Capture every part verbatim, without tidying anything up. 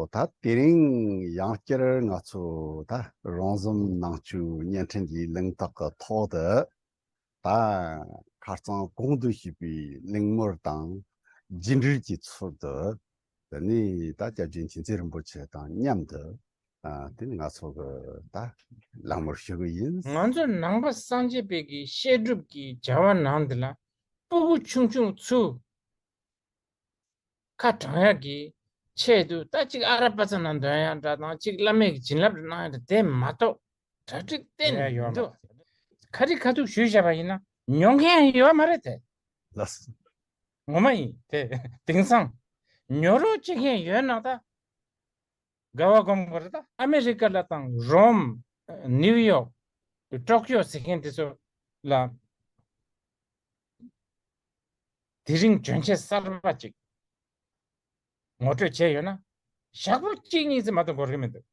ད་དེ་རིང་ཡང་བསྐྱར་ང་ཚོ་ད་རོང་ཟོམ་ནང་ཆོས་བརྙན་འཕྲིན་གྱི་གླེང་སྟེགས་ཀྱི་ཐོག་ཏུ། ད་ཁ་རྩང་གོང་དུ་ཞུས་པའི་གླེང་མོལ་དང་རྒྱུད་འགྲེལ་གྱི་ཚུལ་དུ། དེ་ནས་ད་སྐྱབས་རྗེ་མཁྱེན་བརྩེ་རིན་པོ་ཆེ་དང་མཉམ་དུ། ཨ། དེ་ནི་ང་ཚོ་གི་ད་གླེང་མོལ་ཞུ་གི་ཡིན། ང་ཚོ་ནང་པ་སངས་རྒྱས་པའི་གི་བཤད་སྒྲུབ་ཀྱི་བྱ་བ་ནང་འདི་ལ་སྤུ་གུ་ཆུང་ཆུང་ཚོ་ཁ་དྲང་ཡག་གི་ཆེད་དུ་ད་གཅིག་ཨ་ར་པ་ཙ་ན་འདོན་ཡག་འདྲ་དང་གཅིག་བླ་མེད་ཀྱི་བྱིན་རླབས་རེ་གནང་ཡག་འདྲ་དེ་མ་གཏོགས་གྲ་སྒྲིག་གཏན་ཡ་ནས་ཡོད་མི་མ་འདུག་རེད། ཁ་རི་ཁ་ཐུག་ཞུས་བཞག་པ་ཡིན་ན་ཉོ་མཁན་ཡོད་མ་རེད་དེ། ལགས་སོ། ངོ་མ་ཡིན་དེ། དེང་སང་ཉོ་རོགས་བྱེད་མཁན་ཡོད་ན་ད། དགའ་བ་སྒོམ་དགོས་རེད་ད། ཨ་མེ་རི་ཀ་ལ་དང་རོམ། ནིའུ་ཡོག་ཊོ་ཀིའོ་ཟེར་མཁན་དེ་ཚོ་ལ། དེ་རིང་གྱོན་ཆས་གསར་པ་ཅིག་ངོ་སྤྲོད་བྱས་ཡོད་ན། ཞག་པོ་གཅིག་གཉིས་ཙམ་མ་གཏོགས་འགོར་གི་མི་འདུག་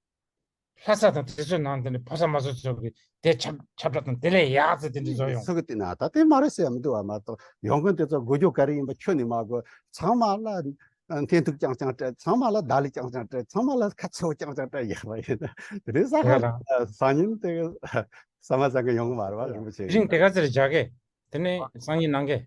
ལྷ་ས་དང་དེ་ཚོའི་ནང་དེ་ནས་ཕོ་གསར་མ་སོ་སོ་གི་དེ་ཁྱབ་ཁྱབ་བསྒྲགས་དང་དེ་ལས་ཡག་ཙེ་དེ་འདྲ་བཟོ་ཡོང་། སུ་གི་བལྟས་ན་ད་དེ་མ་རེད་ཟེར་ཡ་མི་འདུག་བ། མ་གཏོགས་ཡོང་མཁན་དེ་ཚོ་དགོས་རྒྱུ་ག་རེ་ཡིན་པ་ཁྱོན་ནས་མ་དགོས། ཚང་མ་ལ་འཐེན་ཐུག་རྐྱང་རྐྱང་སྤྲད། ཚང་མ་ལ་བརྡ་ལན་རྐྱང་རྐྱང་སྤྲད། ཚང་མ་ལ་ཁ་ཚ་བོ་རྐྱང་རྐྱང་སྤྲད་ཡག་པ་ཡིན། དེ་རིང་ས་ཡ་ཁ་ལ། སང་ཉིན་དེ་ས་མ་ཚང་གི་ཡོང་གི་མ་རེད་བ། རིན་པོ་ཆེ། དེ་རིང་དེ་ག་ཚོད་རེ་རྒྱག་གི། དེ་ནས་སང་ཉིན་གནང་གི།